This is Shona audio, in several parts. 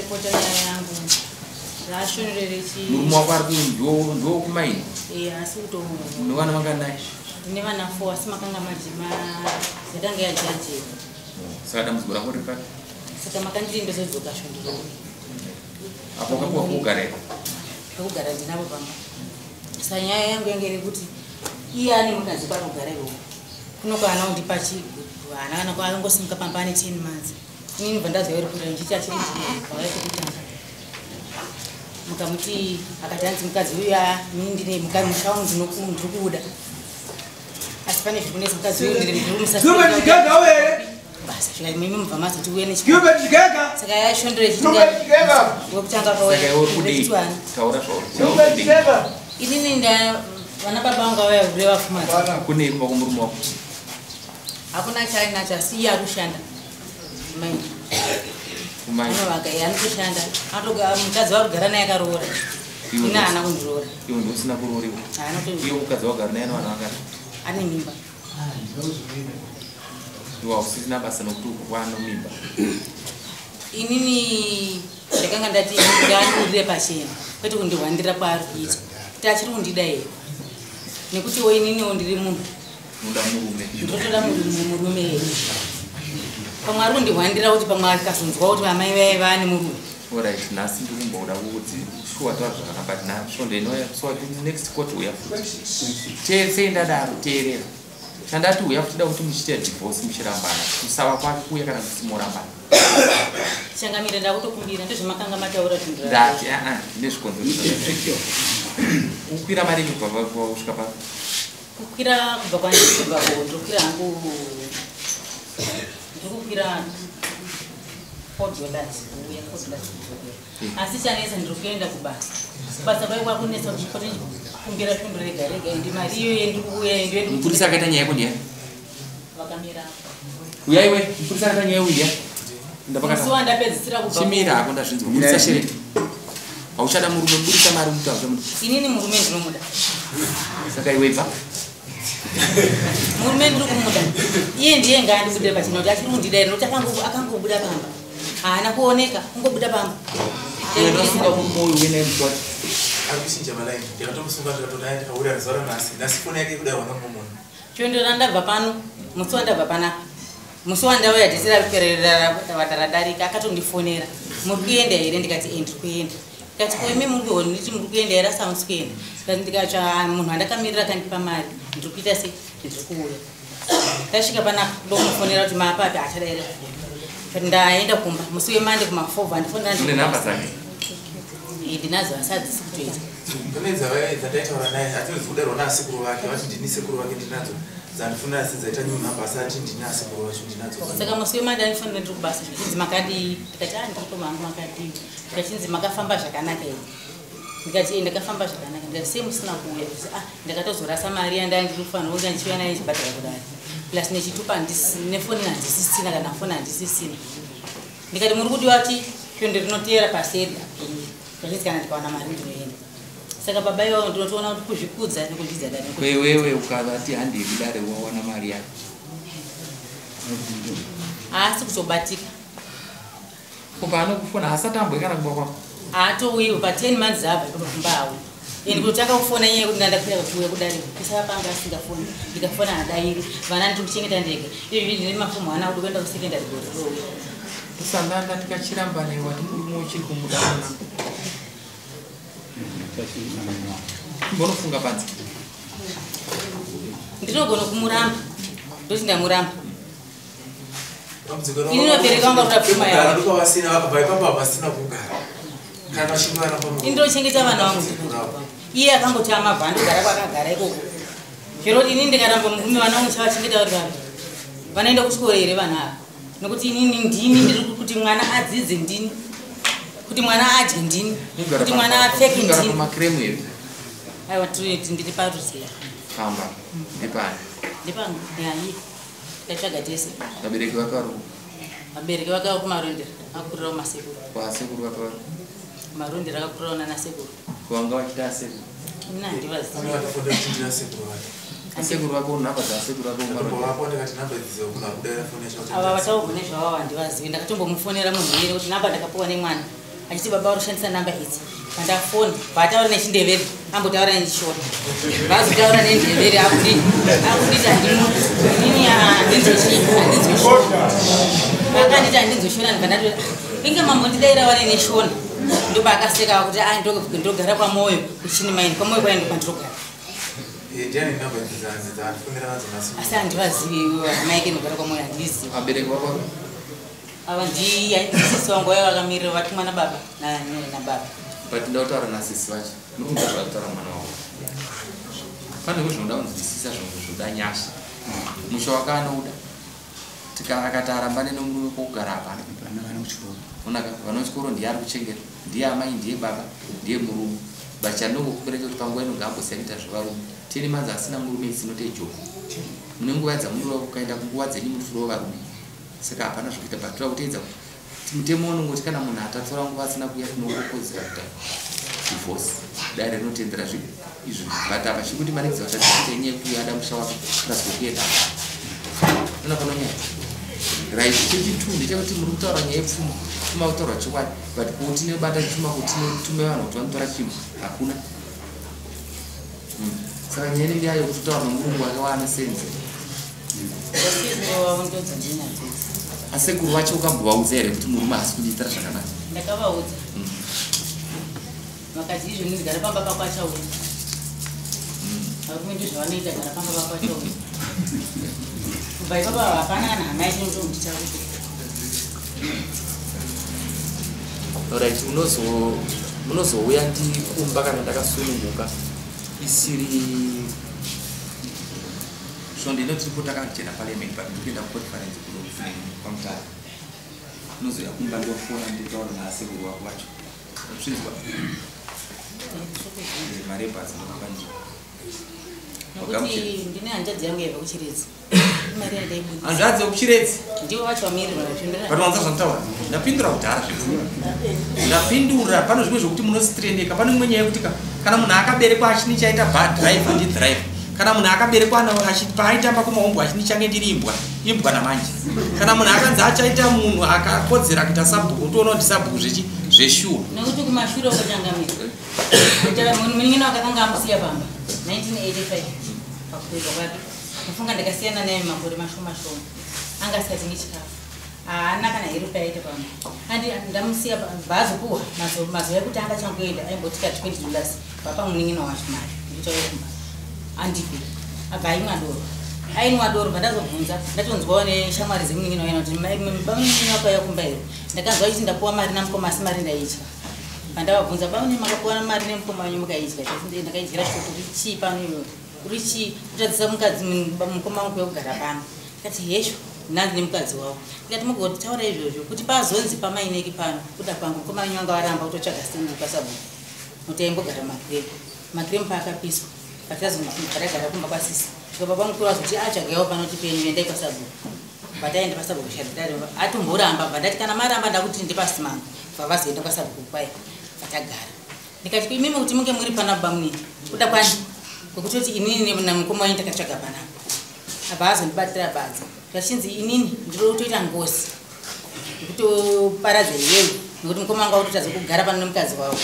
ndaripota nyaya yangu rashonere. Murume wako ari ndokumaini? Asi kuto. Nevana vanganai? Ndine vana 4, asi makanga majima yakanga yajajewa. Saka dambudziko rako riri papi? Saka makanditi ndozodzoka svondo. Apo wakapiwa kugara here? Pekugara ndinavo pamba. Saka nyaya yangu yange iri kuti iye ane mukadzi kwanogara ikoko kuno, kwaana kundipa haana kana angosimuka pamba ane 10 months. Inini bva ndaziva iri kuita ndichiti achiri ndauya kekutanga, mukamuti akati hanzi mukadzi uyu, a inini ndine musha wangu, ndiri kuuda, asi pane zviri kunetsa mukadzi uyu, ndiri Gilbert Chigega uye. Basa svika mimi mubva mazoti uye. Gilbert Chigega. Saka yashondere. Gilbert Chigega. Wekutanga. Saka iwe uri kudii? Taura zvauri Gilbert kudii. Chigega. Inini nda vana baba vangu vauya kureva fumadzi. Kunei kumba kumurume wako? Hakuna chainacho, asi iye ari kushanda maini. Kumai? Anovaka iye, anotoshanda. Mukadzi vari kugara naye akaroora, ine haana kundiroora. Iwe ndousina kurooriwa? Haana. Iwe mukadzi wagara naye nevana vangani? Ane mimba. Iwe hausisina basa nokuti wana mimba? Inini ndakanga ndati ngaandiburire pachena, kwete kundihwandira kwaari kuita, kuti achiri kundida here, nekutiwo ininiwo ndiri munhu. Unoda murume. Ndotoda murume here. Pamwe ari kundihwandira kuti pamwe akazonzwa kuti amai vaye vaane murume. Alright, nhasi ndikumboda kuti shuwa taura zvakanaka, but svondo inouya, so next court uya futi. Sei ndadaro? Teerera chandati, uya futi, da kuti muchiita divorce, muchirambana, kusava kwake kuuya kana kuti morambana. Changamire, ndakutokumbira, ndozvamakanga mataura. Ndati aa, ndine zvikonzero. Kukwira mari kubva kusvika pa? Kukwira kubva kwandiri kubva ko, ndinokwira hangu, ndiri kukwira $4 kuuya, $4 kudzokera. Asi chanetsa, ndiri kuenda kubasa. Kubasa kwai kwakunetsa kuti kumbira svondo rega rega, ende mari iyoyo ndiri kuuya. Mupurisa akaita nyaya yako ndiani? Vakamira. Uya iwe, mupurisa akaita nyaya uya. Musi wandapedzisira kubva. Chimira hako, ndazvinzwa. Mupurisa shere, hauchada murume, budisa mari kuti hauchamuda. Inini murume ndinomuda. Saka iwe bva. Murume ndiri kumuda. Iye ndiye ngaandibudire pachena kuti achiri kundida here, nokuti akangobuda pamba, haana kuoneka, kungobuda pamba. Iwe ndasunga murume uyu uye naye mukwati. Ari kuchinja malaini. Ndakatomusunga, ndikatodai, ndikaurira zuva ranhasi. Nhasi foni yake kudai wana mumwe munhu. Chondora ndabva pano, musi wandabva panapa, musi wandauya dhisi radarika, akatondifonera, "Muri kuenda here?" Ndikati, "E, ndiri kuenda." Ndikati, "Ko imi muri kuona nditi muri kuenda here, asi hamusi kuenda?" Ndikatsva munhu andakamirira akandipa mari, ndiri kuita sei, ndiri kuuya. Ndasvika panapa, ndomufonera kuti maapapi, achadaira foni. Ndaenda kumba musi weMonday kuma4, andifonera. Une nhamba dzake? Ndinadzo, asi hadzisi kutoita. Pane dzandaitaura naye, hatinozi kudarwa naasekuru vake, vati ndini sekuru vake, ndinadzo dzandifonera, asi dzaita new number, asi ati ndini asekuru vacho, ndinadzo. Saka musi weMonday andifonera ndiri kubasa, zvichinzi, "Makadii?" Ndikati, "A, ndiri kumangu, makadii?" Ndikachinzi, "Makafamba zvakanaka here?" Ndikati, "E, ndakafamba zvakanaka." Ndikati, "Sei musina kuuya?" Kuti, "A, ndakatozorasa mari yandanga ndiri kufanira kunge ndichiuya nayo ndichibhadhara kudare, plus nechitupa nefoni handisisina, kana foni handisisina." Ndikati, "Muri kudiwa ti svondo rinoteera paseri." Zvachinzi, "Kana ndikawana mari ndinoenda." Saka baba ivavo ndinotoona kuti kuzvikudza nekuzvidza dare. Kwewewe ukavati handei kudare, wawana mari yako? Haasi kutobatika. Kubva anokufona haasati ambwe kana kumba kwako? Haatouyiwo. Pa10 months abva ipapo kumba hawo, and kutotanga kufona inyaya yekuti ndandakwira kuuya kudare, kusava panga asingafoni, ndikafona hadairi. Vana ndiri kuchengeta ndega. Izvi ndine mafomu ana kuti kuenda kusekendary gore rouya. Kusandanda tikachirambana, iwe wati murume uchiri kumuda mwana, imbonofunga panze. Ndinogona kumuramba, ndoti ndamuramba. Dambudziko. Ini vabereki vangu vari kuda pfuma yavo. Ndokavasina, vakabva ipapo, havasina kugara kana vachinge vana. Ini ndochengeta vana vangu. Iye akangoti amabva andogara kwakagara ikoko. Zvero kuti inini ndikaramba murume, vana vangu chavachengeta vari vapi? Vanoenda kuchikoro here vana ava? Nokuti inini ndini ndiri kuti mwana adzidze, ndini kuti mwana adye, ndini kuti mwana apfeke, ndini. Pamakremu here? Aiwa, ndiri paruziya. Pamba ndepani? Ndepangu yayi, tikatsvaga tese. Vabereki vake vari? Vabereki vakava kuMarondera, akakurirawo masekuru. Kwasekuru vake vari? Marondera, akakurirawo nanasekuru. Kuvanga vachita asekuru? Ini handivazivi. Vanovafonda kuti ndina sekuru vake. Asekuru vake, unhamba dzasekuru vake? Ndatombovapa, ndikati nhamba idzi munhu akudaira foni yacho. Ava vataurwa nezvavavo handivazivi. Ndakatombomufonera munhu iyere kuti namba ndakapiwa nemwana. Achiti baba vari kushandisa namba idzi. Pandafona vataura nechindevere, ambotaura nechishona, vazotaura nendevere, akunditi inini handinzwi shona. Akanditi handinzwi shona, ndibva ndati inge mambo ndidaira wane neshona. Ndopaakaseka kuti a ndogara kwaMoyo kuchini maini, kwaMoyo kwayo ndopandinogara. Ndiani namba dzaandifonera nadzo nhasi? Asi handivazivi hama yake inogara kwaMoyo, handizivi. Vabereki vako? Ava ndisisi vangu, vaiva vakamirira vatumwa nababa nababa. But nda kutaura nasisi vacho, muri kunzwa zvakutaura mwana wako. Pane zvinoda kunzwisisa, zvimwe zvoda nyasha. Musha wake anouda, akati arambane nomurume, kwokugara hapana. Onaka vana vechikoro, ndiye ari kuchengeta, ndiye amai, ndiye baba, ndiye murume. But chandongokumbira chekuti panguva ino ngaambosiya kuita zvevarume. Teni manzi asina murume isinote joke. Mune nguva dzamunorova, kukaenda kunguva dzenyu muri varume, saka hapana zvokuita. But toda kuteedza kuti mutemo unongoti kana munhu atatora nguva asina kuuya, tinongokodzera kuita divorce. Dare rinotendera izvo. But apa chiri kuti manikidza kuti atiite nyaya yekuti ada musha wake plus kwekuenda ona pano nyaya. Right, chechi2 ndechekuti muri kutaura nyaya yepfuma. Pfuma kutaurwa chokwadi, but kuti tinobata chuma, kuti tinotume vanhu kuti vanotora chinhu, hakuna. Saka nyaya inenge yayo kuti kutaura nomurungu wake waana senze. Vasisi vavo ndodzandinadzo idzi. Asekuru vacho ukambovaudza here kuti murume haasi kundiitira zvakanaka? Ndakavaudza. Vakati izvo ndigara pamba pako achauya. Varume ndizvavanoita, gara pamba pako achauya. Kubva ipapa hapana kana hama yacho inotomunditaura. Right, munozouya ndikumba kana ndakasununguka, isiri svondo ino. Tiripo takachena parliament, but ndikuenda kuconference kuno kwaMutare. Unozouya kumba, ndofona, nditaura naasekuru wako vacho. Zvinzwa marebhasi ndokupa ndii. Nokuti ndine hanzvadzi yangu yaibva kuChiredzi, imari yandaibudisa. Hanzvadzi yekuChiredzi? Ndivo vacho vamirirwa. But wanza zvanditaura, ndapindura kudhara zvefu, ndapindura. Pane zvimwe zvokuti munositrendeka. Pane imwe nyaya yekuti kana munhu akaberekwa achini chaita driver, ndidriver. Kana munhu akaberekwa paaitamba kumaombo achini change ndiri imbwa, imbwa namanje. Kana munhu akanzi achaita munhu akakodzera kuita sabhuku, toona kuti sabhuku zvechi zveshuwa. Nekuti kumashure uko changamira munin'ina wakakanga amusiya pamba 1985 pakuberekwa kwake. Mufunga ndakasiyana naye makore mashoma shoma, anga asingatengi chikafu, haana kana herufu yaita pamba. Andi ndamusiya bvazopuwa mazuva ekuti anga changoenda, aimbotika $20 bvapa munin'ina wacho mari ndikutauya kumba andipe. Abva aimwa doro, ainwa doro. Bva ndazobvunza, ndatonzwawo neshamwari dzemunin'ina waina kuti bamunin'ina wakauya kumba here? Ndakanzwa achiti ndapuwa mari namukoma, asi mari ndaitya. Pandavabvunza, baune makapuwa mari nemukoma wenyu mukaidya? Ndakaidyira shoko. Uri chii pano iwe? Uri chii kutadzisa mukadzi mukoma wangu wekugara pano? Ndikati hesho nanzi nemukadzi wavo. Ndikati mugotaura izvozvo kuti pazonzi pamaineki pano kuda kwangu, mukoma wenyu wanga waramba kutotsvaga stendi pasabhuku kuti aimbogara makiremu. Makiremu paakapiswa, patazogara kumba kwasisi, svika baba mukuru azoti atsvagaiwo pano tipenyu, endai kwasabhuku. Bva taenda pasabhuku shadidari, atomboramba. Bva ndati kana maramba, ndakuti ndipasimangu. Bva vazoenda kwasabhuku kwaya, bva tagara. Ndikati imimi kuti munge muri pana baba munini kuda kwani kwekutoti inini namukoma wenyu takatsvaga panapa. Abva azondibatira badza, zvachinzi inini ndinotoita ngozi yekutoparadza iwewe nekuti mukoma wangu akutotadza kugara pano nemukadzi wavo.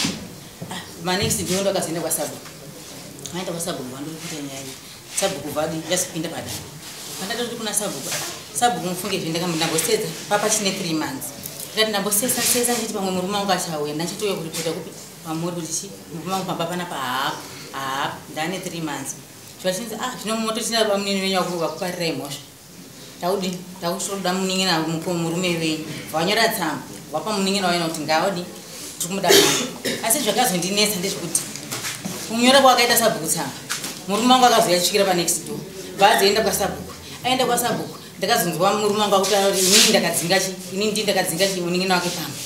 Ah, manext ndiwo ndakazoenda kwasabhuku. Maenda kwasabhuku, vandokuita nyaya iyi. Sabhuku vadi ndazopinda padare, pandatoti kuna sabhuku, "Ah, sabhuku, mufunge zve ndambosedza papa chine 3 months." Ndikati ndambosesa sesa ndichiti pamwe murume wangu achauya. Ndachitouya kuripota kupi pamuri kuti chi murume wangu pamba panapa haapo, haapo, ndane 3 months. Zvachinzi ah, zvino mototina bamunini venyu vakuparirai mhosva. Taudi takutoda munin'ina murume wenyu. Vanyora tsamba vapa munin'ina waina kuti ngaodi tiri kumuda pano. Asi zvakazondinetsa ndezvekuti kunyora kwakaita sabhuku tsamba, murume wangu akazouya achisvikira panext door. Bvazoenda kwasabhuku, aenda kwasabhuku, ndakazonzwa murume wangu akutaura kuti inini ndakadzinga chi, inini ndii ndakadzinga chi munin'ina wake pamba.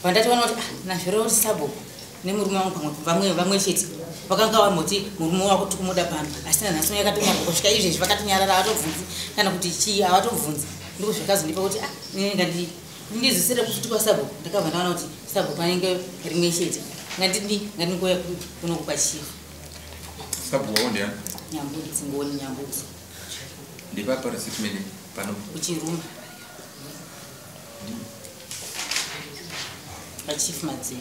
Vandatoona kuti ah, nazvireva kuti sabhuku nemurume wangu pamwe vamwe chete vakanga vamboti murume wako tikumuda pano, asi nanhasi yakatonyorwa kusvika izvezvi vakatonyarara, havatobvunzi kana kuti chii, havatobvunzi. Ndiko zvakazondipa kuti ah, inini ngandi ndizisire futi kwasabhuku. Ndakabva ndaona kuti sabhuku anenge rimwe chete, ngandidi ngandingouya kunoku kwachief. Sabhuku wavo ndiani? Nyambudzi, Ngoni Nyambudzi. Ndepapa resettlement pano? Kuchirumba. Pachief Madziro.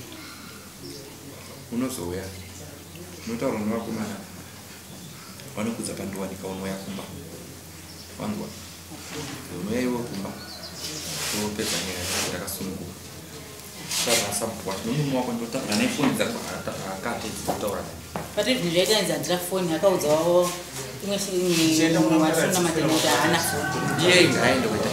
Unozouya, unotaura nevakomana vanokudza pandowanika. Unouya kumba, wanzwa? Unouya iwe kumba, topedza nyaya yakasununguka. Sabhuku wacho nomurume wako, ndotaura nefoni dzako akati dzinotaura naye. Pati zvinhu zvaita nzi handina foni, akaudzawo imwe watinonamatena kuti haana foni. Iye ngaaende kuita